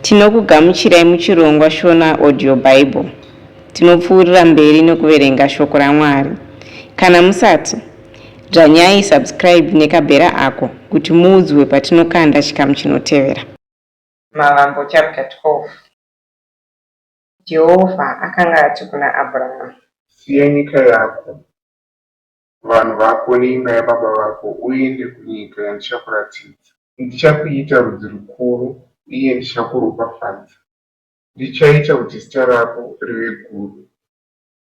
Tinokugamuchirai muchirongwa Shona Audio Bible. Tinopfuurira mberi nekuverenga shoko raMwari. Kana musati, dzvanyai subscribe nekabhera ako kuti muudzwe patinokanda chikamu chinotevera. Mavambo chapter 12 Jehovha akanga ati kuna Abrahamu. Siya nyika yako, vanhu vako neimba yababa vako uende kunyika yandichakuratidza. Ndichakuita rudzi rukuru uye ndichakuropafadza. Ndichaita kuti zita rako rive guru,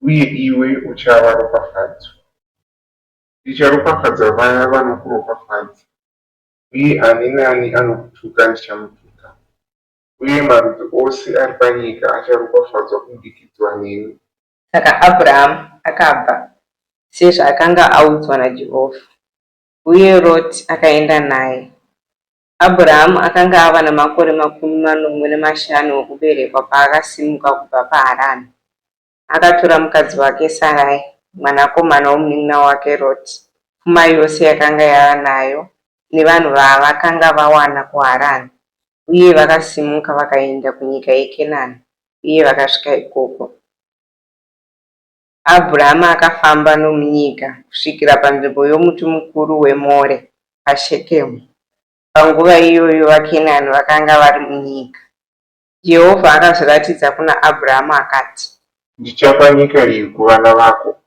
uye iwe uchava ropafadzo. Ndicharopafadza vaya vanokuropafadza, uye ani naani anokutuka ndichamutuka. Uye marudzi ose ari panyika acharopafadzwa kuburikidzwa newe. Saka Abrahamu akabva, sezvaakanga audzwa naJehovha, uye Roti akaenda naye. Abrahamu akanga ava namakore 75 okuberekwa paakasimuka kubva paHarani. Akatora mukadzi wake Sarai, mwanakomana womunin'ina wake Roti, pfuma yose yakanga yava nayo nevanhu vavakanga vawana kuHarani, uye vakasimuka vakaenda kunyika yeKenani uye vakasvika ikoko. Abhurama akafamba nomunyika kusvikira panzvimbo yomuti mukuru weMore paShekemu. Panguva iyoyo vaKenani vakanga vari munyika. Jehovha akazviratidza kuna Abhurama akati. Ndichapa nyika iyi kuvana vako.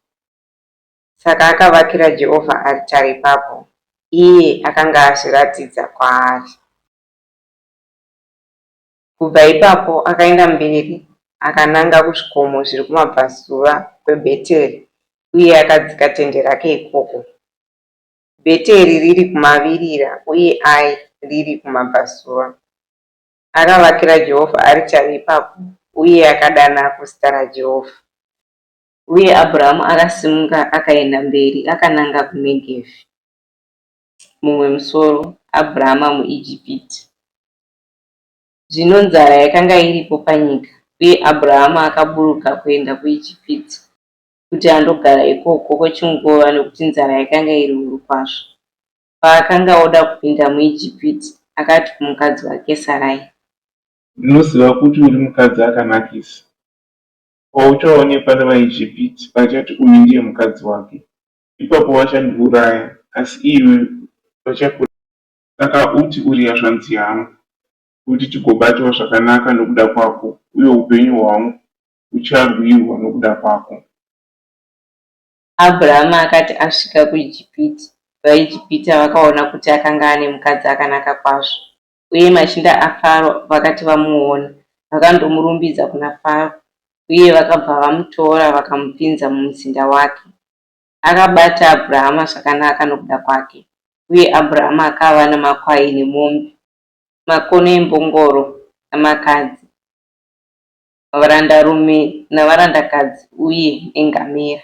Saka akavakira Jehovha aritari ipapo, iye akanga azviratidza kwaari. Kubva ipapo akaenda mberi akananga kuzvikomo zviri kumabvazuva kweBheteri uye akadzika tende rake ikoko. Bheteri riri kumavirira uye Ai riri kumabvazuva. Akavakira Jehovha aritari ipapo uye akadana kuzita raJehovha. Uye Abhuramu akasimuka akaenda mberi akananga kuNegevhi. Mumwe musoro, Abhurama muIjipiti. Zvino nzara yakanga iripo panyika, uye Abhurahama akaburuka kuenda kuIjipiti kuti andogara ikoko kwechinguva nokuti nzara yakanga iri huru kwazvo. Paakanga oda kupinda muIjipiti, akati kumukadzi wake Sarai. Ndinoziva kuti uri mukadzi akanakisa. Pauchaonekwa nevaIjipiti, vachati, Uyu ndiye mukadzi wake. Ipapo vachandiuraya, asi iwe vachakurega. Saka uti uri hazvanzi yangu, kuti tigobatwa zvakanaka nokuda kwako, uye upenyu hwangu hucharwirwa nokuda kwako. Abhurama akati asvika kuIjipiti, vaIjipita vakaona kuti akanga ane mukadzi akanaka kwazvo. Uye machinda aFaro vakati vamuona, vakandomurumbidza kuna Faro, uye vakabva vamutora vakamupinza mumuzinda wake. Akabata Abhurahama zvakanaka nokuda kwake, uye Abhurahama akava namakwai nemombe, makono embongoro namakadzi, varandarume navarandakadzi uye nengamera.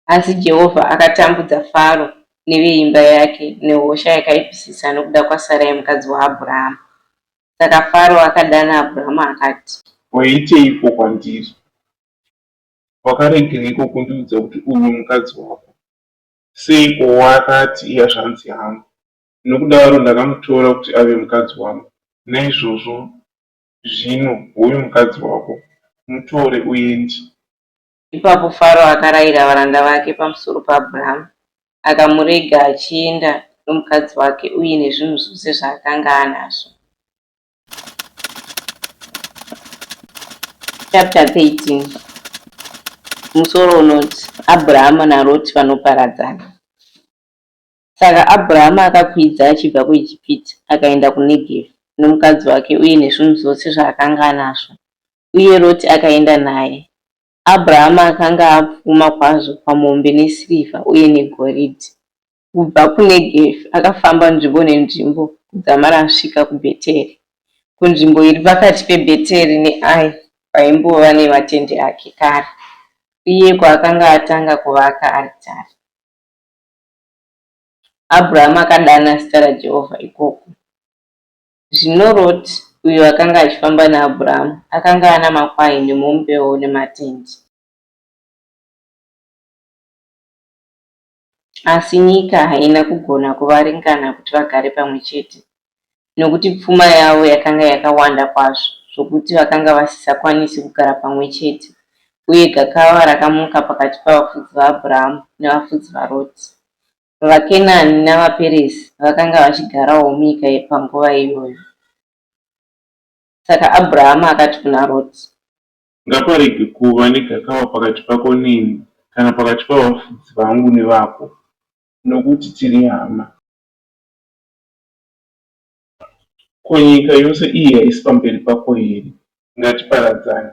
Asi Jehovha akatambudza Faro neveimba yake nehosha yakaipisisa nokuda kwaSarai mukadzi waAbhurahama. Saka Faro akadana Abhurahama akati. Waiteiko kwandiri? Wakaregereiko kundiudza kuti uyu mukadzi wako? Seiko wakati ihazvanzi yangu? Nokudaro ndakamutora kuti ave mukadzi wangu. Naizvozvo zvino hoyu mukadzi wako, mutore uende. Ipapo Faro akarayira varanda vake pamusoro paAbhurahama, akamurega achienda nomukadzi wake uye nezvinhu zvose zvaakanga anazvo. Chapter 13 Musoro unoti Abrahama naRoti vanoparadzana. Saka Abrahama akakwidza achibva kuIjipiti akaenda kuNegevhi nomukadzi wake uye nezvinhu zvose zvaakanga anazvo, uye Roti akaenda naye. Abrahama akanga apfuma kwazvo pamombe nesirivha uye negoridhe. Kubva kuNegevhi akafamba nzvimbo nenzvimbo kudzamara asvika kuBheteri, kunzvimbo iri pakati peBheteri neAi paimbova nematende ake kare, uye kwaakanga atanga kuvaka aritari. Abrahamu akadana zita raJehovha ikoko. Zvino Roti, uyo akanga achifamba naAbrahamu, akanga ana makwai nemombewo nematende. Asi nyika haina kugona kuvaringana kuti vagare pamwe chete. Nokuti pfuma yavo yakanga yakawanda kwazvo zvokuti vakanga vasisakwanisi kugara pamwe chete, uye gakava rakamuka pakati pavafudzi vaAbhurahamu nevafudzi vaRoti. VaKenani navaPerezi vakanga vachigarawo munyika panguva iyoyo. Saka Abhurahama akati kuna Roti. Ngaparege kuva negakava pakati pako neni, kana pakati pavafudzi vangu nevako, nokuti tiri hama. Ko nyika yose iyi haisi pamberi pako here? Ngatiparadzane.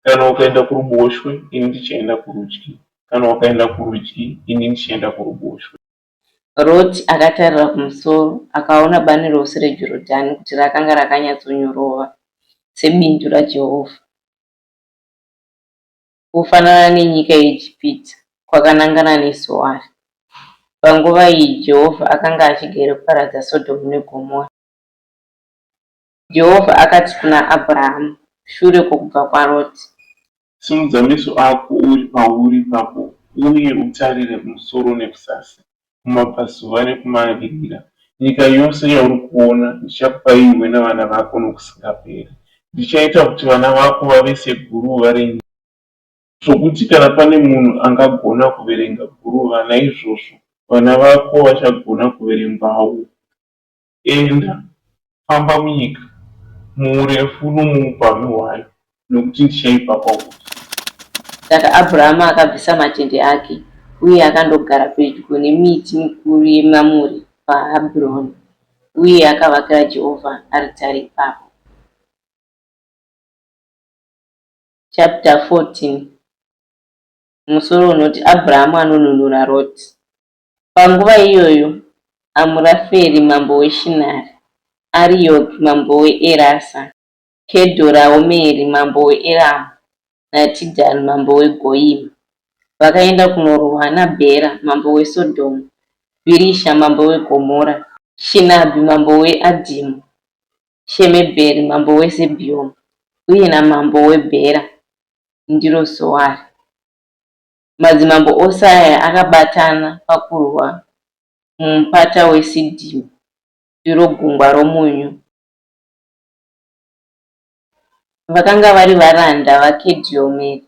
Kana ukaenda kuruboshwe, ini ndichaenda kurudyi, kana ukaenda kurudyi, ini ndichaenda kuruboshwe. Roti akatarira kumusoro, akaona bani rose reJorodhani kuti rakanga rakanyatsonyorova sebindu raJehovha, kufanana nenyika yeIjipiti, kwakanangana neZoari. Panguva iyi Jehovha akanga achigere kuparadza Sodhomu neGomora. Jehovha akati kuna Abhurahamu shure kwokubva kwaRoti. Simudza meso ako uri pauri ipapo uye utarire kumusoro nekuzasi, kumabvazuva nekumavirira. Nyika yose yauri kuona ndichakupa iwe navana vako nokusingaperi. Ndichaita kuti vana vako vave seguruva renyika, zvokuti kana pane munhu angagona kuverenga guruva, naizvozvo vana vako vachagona kuverengwawo. Enda, famba munyika, muurefu nomuupamhi hwayo, nokuti ndichaipa kwauri. Saka Abhurahama akabvisa matende ake uye akandogara pedyo nemiti mikuru yeMamure paHebhuroni, uye akavakira Jehovha aritari ipapo. Chapter 14 Musoro unoti Abhurahama anonunura Roti. Panguva iyoyo Amuraferi mambo weShinari, Arioki mambo weErasa, Kedhoraomeri mambo weEramu naTidhari mambo weGoyimi vakaenda kunorwa naBhera mambo weSodhomu, Bhirisha mambo weGomora, Shinabhi mambo weAdhima, Shemebheri mambo weZebhiyomi uye namambo weBhera, ndiro Zoari. Madzimambo ose aya akabatana pakurwa muMupata weSidhimi, ndiro Gungwa roMunyu. Vakanga vari varanda vaKedhiomeri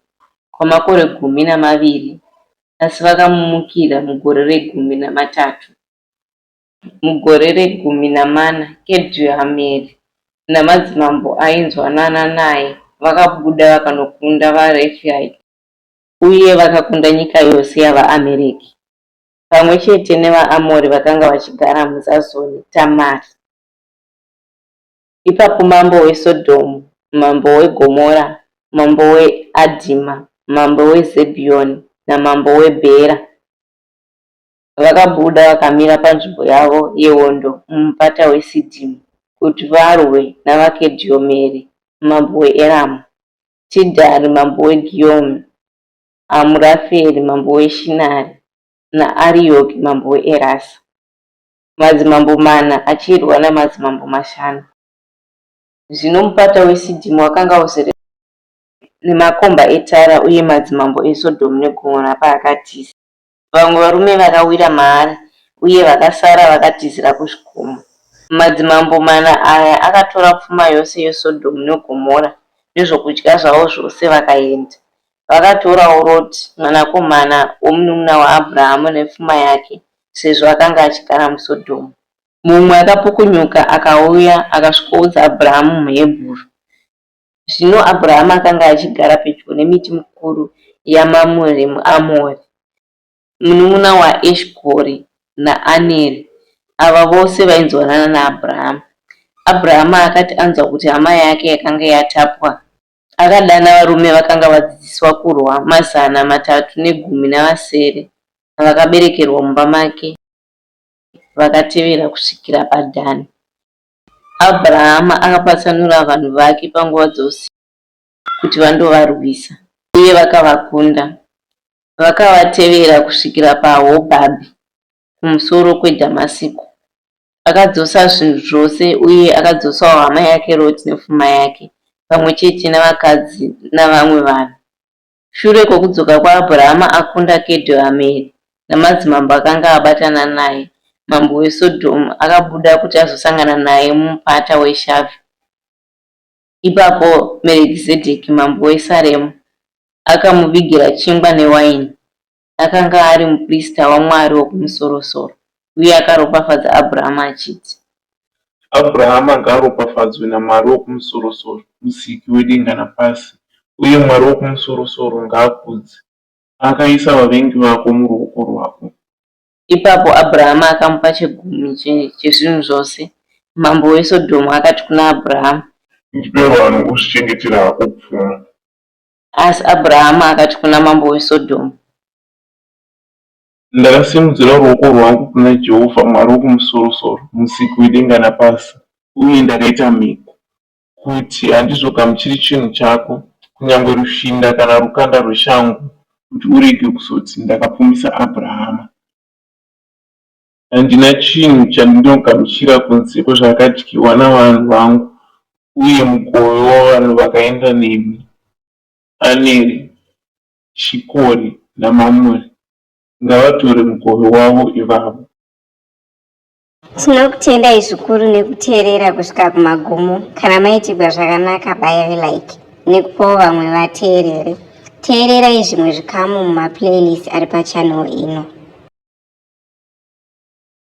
kwamakore gumi namaviri, asi vakamumukira mugore regumi namatatu. Mugore regumi namana, Kedhiomeri namadzimambo ainzwanana naye vakabuda vakanokunda vaRefaiti. Uye vakakunda nyika yose yavaAmereki, pamwe chete nevaAmori vakanga vachigara muZazoni Tamari. Ipapo mambo weSodhomu, mambo weGomora, mambo weAdhima, mambo weZebhiyoni namambo weBhera vakabuda vakamira panzvimbo yavo yehondo muMupata weSidhimu kuti varwe navaKedhiomeri mambo weEramu, Tidhari mambo weGiyomi, Amuraferi mambo weShinari naArioki mambo weErasa. Madzimambo mana achirwa namadzimambo mashanu. Zvino mupata weSidhimu wakanga uzere nemakomba etara uye madzimambo eSodhomu neGomora paakatiza. Vamwe varume vakawira maari, uye vakasara vakatizira kuzvikomo. Madzimambo mana aya akatora pfuma yose yeSodhomu neGomora nezvokudya zvavo zvose vakaenda. Vakatorawo Roti, mwanakomana womunun'una waAbhurahama nepfuma yake, sezvo akanga achigara muSodhomu. Mumwe akapukunyuka akauya akasvikoudza Abhurahama muHebhuru. Zvino Abhurahama akanga achigara pedyo nemiti mikuru yaMamure muAmori, munun'una waEshkori naAneri, ava vose vainzwanana naAbhurahama. Abhurahama akati anzwa kuti hama yake yakanga yatapwa, akadana varume vakanga vadzidziswa kurwa 317 vakaberekerwa mumba make vakatevera kusvikira paDhani. Abhurahama akapatsanura vanhu vake panguva dzousiku kuti vandovarwisa, uye vakavakunda. Vakavatevera kusvikira paHobhabhi, kumusoro kweDhamasiko. Akadzosa zvinhu zvose uye akadzosawo hama yake Roti nepfuma yake, pamwe chete navakadzi navamwe vanhu. Shure kwokudzoka kwaAbhurahama akunda Kedhorameri namadzimambo akanga abatana naye, mambo weSodhomu, akabuda kuti azosangana naye muMupata weShavhe. Ipapo Merekizedheki mambo weSaremu akamuvigira chingwa newaini. Akanga ari muprista waMwari Wokumusoro-soro, uye akaropafadza Abhurahama achiti. Abhurahama ngaaropafadzwe naMwari Wokumusoro-soro, Musiki wedenga napasi, uye Mwari Wokumusoro-soro ngaakudze, akaisa vavengi vako muruoko rwako. Ipapo Abhurahama akamupa chegumi chezvinhu zvose. Mambo weSodhomu akati kuna Abhurahama. Ndipe vanhu uzvichengetere hako pfuma. Asi Abhurahama akati kuna mambo weSodhomu. Ndakasimudzira ruoko rwangu kuna Jehovha Mwari Wokumusoro-soro, Musiki wedenga napasi, uye ndakaita mhiko, kuti handizogamuchiri chinhu chako, kunyange rushinda kana rukanda rweshangu, kuti urege kuzoti, Ndakapfumisa Abhurahama. Handina chinhu chandinogamuchira kunze kwezvakadyiwa navanhu vangu uye mugove wavanhu vakaenda nemi, Aneri, Shikori naMamure. Ngavatore mugove wavo ivavo. Tinokutendai zvikuru nekuteerera kusvika kumagumo. Kana maitigwa zvakanaka bayai like nekupawo vamwe vateerere. Teererai zvimwe zvikamu mumaplaylist ari pachannel ino.